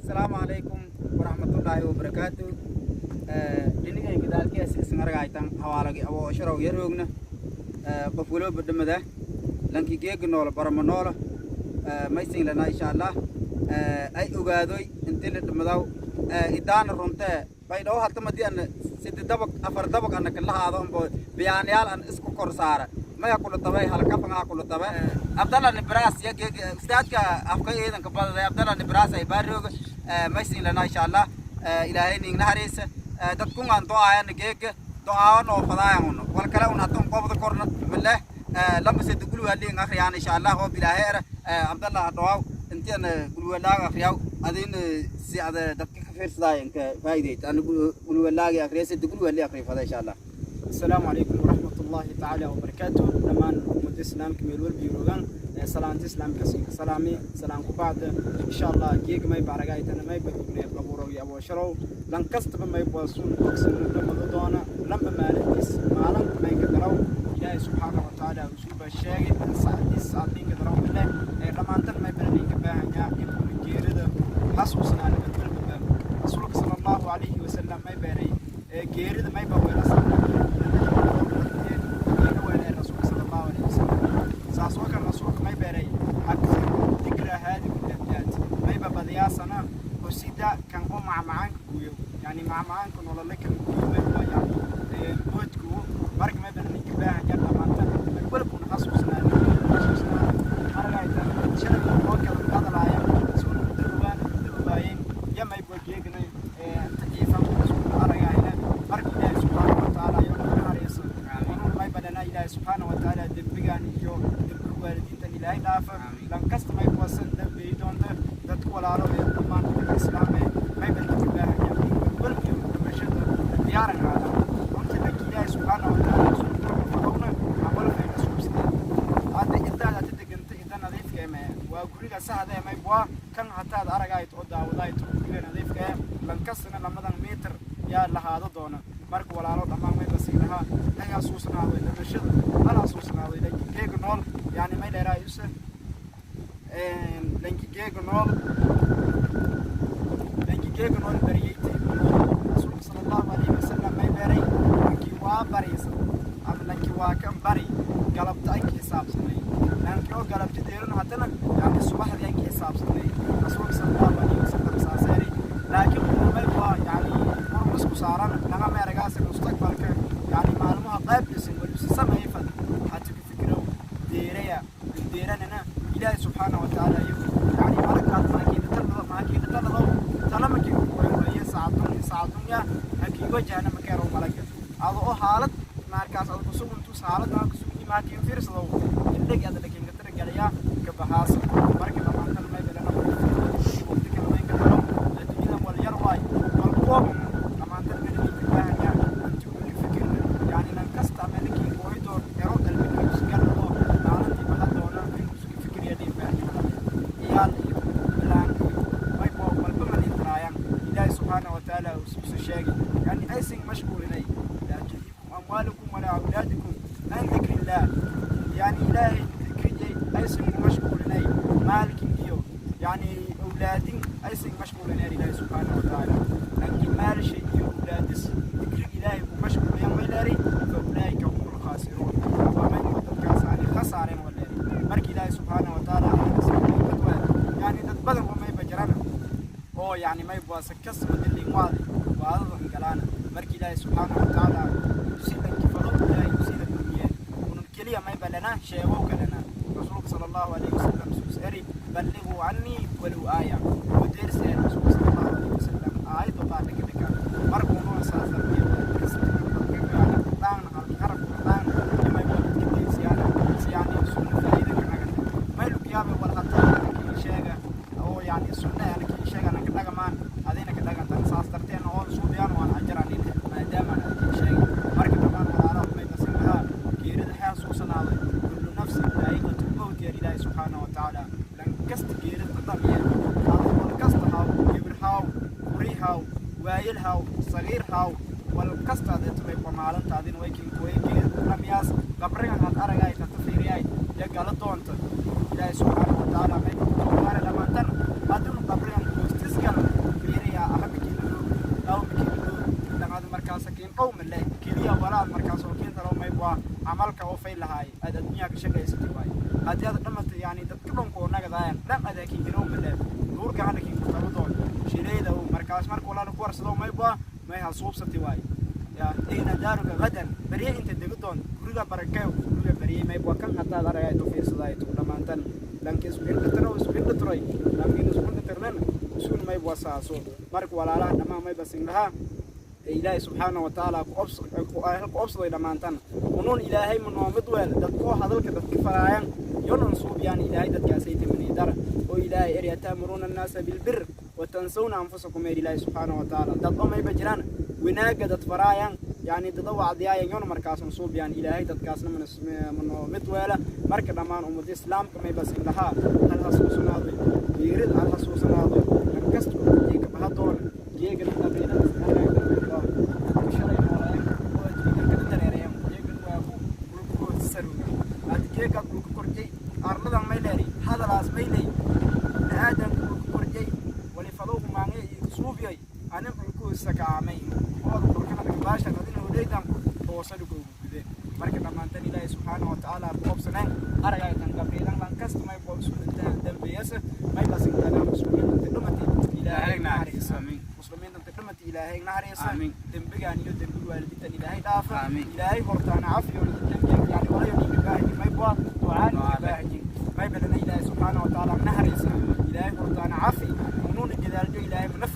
Asalaamu calaykum waraxmatullaahi wabarakaatu. Dhinigay gadaalkiis isin argaytan hawaalagi abo sharow yaroogna. Qof walooba dhamada, lanki geega noola barama noola maysin lana, insha Allah ay ogaadoy intii la dhamadaw idaana runtee baydhawo hata madii ana sidi dabaq afar dabaq ana kalahaado umbo biyaanayaal an isku kor saara maya kula tabay halkafangaa kula tabe. Abdalla Nibras ya geega ustaadka afka ciidanka badaday Abdalla Nibras ay baarooga maysin lana, insha Allah Ilaahay ning naxariisa. Dadkun aan do'aayan geega do'aawo noo fadaayan uno wal kale un hatun qobda korna maleh lamba sedi gulwaalin akhriyaan, insha Allah, oo bilaahay era. Abdalla hadhawaaw intian gulwalaaga akhriyaw adin si ada dadka ka fiirsadaayan ka faa'iidayt ana gulwalaagi akhriya sedi gulwaali akhriya fada, insha Allah. Asalaamu calaykum waraxmat ullaahi tacaala wabarakaatu. Dhammaan ummadda islaamka meel walba joogaan, salaanta islaamka siinka salaami. Salaan ku bacda, insha Allah geega may baragaaytana may badugnay qabuurow iyo aboosharow. Lan kastaba may boosun ogsan dhamado doona lamba maalintiis maalinta may ka daraw. Ilaahay subxaana wa tacaala usuuba sheegay saacadiis saacadiinka daraw male ee dhammaantan may bananinka baahanyaa in una geerida xasuusnaana badbalbaba. Rasuulka sala Allahu calayhi wasalam may beeray geerida may ba weelasana weelay rasuulka sala Allahu calayhi wasalam. Saas oo kale rasuulka may beeray أكثروا ذكر هادم اللذات, mayba badiyaasana hosida kan oo macmacaanka guyo, yani macmacaanka nolole kan guyo may waa yani moodku. Marka may bananinka baahanya dhammaantan mar walbuna xasuusnaana xasuusnaana aragaytan shalay oo kala hadalaaya suuna muddo muddo ogaayeen ya may bojeegnay inta jiifan suuna aragayna. Marka Ilaahay subxaana wa tacaala iyo naxariiso unun may badana Ilaahay subxaana wa tacaala dembigan iyo dembiga waalidiintan Ilaahay dhaafa. Lan kasta may kuwasan dambeey doonta. Dadku walaalo ee dhammaan dadka islaam ee may badinka baahanya walbiyo dhimashada diyaaran aada runtii. Lanki Ilaahay subxaana wa tacaala suufadowna camal fayda suubsadeen hadda intaad aad deganta ida nadiifka ee waa guriga saxda ee may waa kan hataad aragayto oo daawadayto guriga nadiifka ee lankastana lamadan mitir yaa lahaado doona. Marka walaalo dhammaan may basiin lahaa hay xasuusnaado dhimashada hal xasuusnaado. Lanki geega nool yani may dheeraa use lanki geega nool, lanki geega nool bariyeytay. Rasuulka sala Allahu calayhi wasalam may beeray lankii waa bariysa ama lankii waa kan bari galabta anki xisaabsanay, lankii oo galabta deerin haddana yani subaxdii anki xisaabsanay. Rasuulka sala Allahu calayhi wasalam saaseeri. Laakiin may waa yani murmusku saaran naga meeragaasa mustaqbalka yani maalmaha qayb dhisan walusi sameeyay fad hati ku fikirow deeraya deeranana. Ilaahay subxaana wa tacaala iyo yani malakaad maakiina talado talamaki kuweelaya saacadun saacadunya hakii wajahna makeero malaga ado oo xaalad markaas ad kusuguntu xaalad aan kusugunyi maakiin fiirsado indheg ada lakiin ka taragalaya ka baxaasa. Marka dhammaantan may belana waqti kale may ka daro adduunyadan wal yar waay wal kooban. Dhammaantan melaniinka baahanya inti uu ka fikirna yani nan kasta meelakii kooydoon ero qalbigiisu galado maalintii baxa doona inuu isu fikiriya dhiin baahanya. Ciyaal iyo bilaan iyo maybo walba malintraayaan. Ilaahay subxaana wa tacaala usuusa sheegay yani aysan mashquulinay لا تلهكم أموالكم ولا أولادكم عن ذكر الله. يعني Ilaahay dikriyay aysan ku mashquulinay maalkin iyo yani awlaadin aysan mashquulinay. Ilaahay subxaana wa tacaala laakiin maalshay iyo awlaadis dikrig Ilaahay ku mashquuliyan may leeray فأولئك هم الخاسرون. Waa may dadkaas yani khasaareen waa leeray. Marka Ilaahay subxaana wa tacaala yani dad badan oo mayba jiraan oo yani may baasa kasba dilin waadi waadada galaana. Marka Ilaahay subxaana wa tacaala sida kifado Ilaahay sida dunyee unun keliya may balana sheego kalena. Rasuulka sala Allahu alayhi wasalam suusari بلغوا عني ولو آية wadeerseen rasuulka sala Allahu alayhi wasalam aayado qaar dhika dhika. Marka unun saasartiyo dhaan halki haraf dhaan may dadka deysiyaan si yani sunna faa'iido ka nagan may lukiyaabe wal hataa kii sheega oo yani sunna ana kii sheega ka dhagamaan adina ka dhagantan saas darteen oo suubiyaan waan ajaran maadaama ana kii sheegay. Marka dhammaan walaalaha may basin lahaa geerida xasuusanaaday كل نفس ذائقة الموت يا Ilaahi subxaana wa tacaala lan kasta geerida dhadhamiya adi wal kasta haw gibir haw kuri haw waayel haw sagiir haw wal kasta adeeto may maalintaadina way kin kuway geerida dhadhamiyaas qabrigan had aragay tata fiiriyay ya gala doonta. Ilaahi subxaana wa tacaala may kutuugaana dhammaantan haddinu qabrigan hoostis gal. Markaas oo keenta loo mayb waa camalka oo fay lahaay aad adduunyaha ka shaqaysatay waay. Haddii aad dhamatay, yani dadka dhanku oo nagadaayaan dhan adaakin jirow male duurka hanakin ku tabadoon shireyda uu markaas marka walaal ku warsado mayb waa may hasuubsatay waay. Ya ayna daaruka gadan, beriye inta degi doon guriga barakeew, guriga beriyey mayb waa kan hataad aragay tu fiirsaday tu dhammaantan. Lanki isku indhatiro, isku indhatiroy, lankiin isku indhatirnan isuun mayb waa saaso. Marka walaalaha dhammaan mayba singlahaa Ilaahay subxaana wa tacaala ku obsaday dhammaantan unuun. Ilaahay ma noo mid weel dadkoo hadalka dadka faraayan yonan suubiyaan. Ilaahay dadkaasay tamani dara oo Ilaahay eri: "Ataamuruuna annaasa bilbir watansawna anfusakum." Er Ilaahay subxaana wa tacaala dad oo mayba jiraan wanaaga dad faraayan, yani dada wacdiyaayan, yon markaasan suubiyaan. Ilaahay dadkaasna manoo mid weela. Marka dhammaan ummadda islaamka mayba singlahaa hal hasuusanaadoy, geerida hal hasuusanaadoy. Lankasta geeka bahadoona geegana shalay noolayeen oo adduunka kala dareerayeen, geegan waa ku dhulkooda saruga hadi geega dhulka korjay arladan may leeri hadalaas may leey bini'aadanka dhulka korjay wali fadow maange iyo suufiyay anin dhulkoosa kaamay oo dhulkana baasha adina hodeydan toosa dhulka ugu gudeen. Marka dhammaantan Ilaahay subxaana wa tacaala ku obsaneen aragaytan gabriidan lan kasta may boo isu dambeeyasa may basintanaa. Muslimiinta dhumati Ilaahay naxariisa. Aamiin. Muslimiinta dhumati Ilaahay naxariisa. Aamiin. Dembigaan iyo dembi waalidiintan Ilaahay dhaafa. Aamiin. Ilaahay hortaana cafiyo dembiga, yani walayo ninka baahanyin may boo ducaan ninka baahanyin may balana. Ilaahay subxaana wa tacaala naxariisa, Ilaahay hortaana cafi unuuna gadaaljo Ilaahay mana.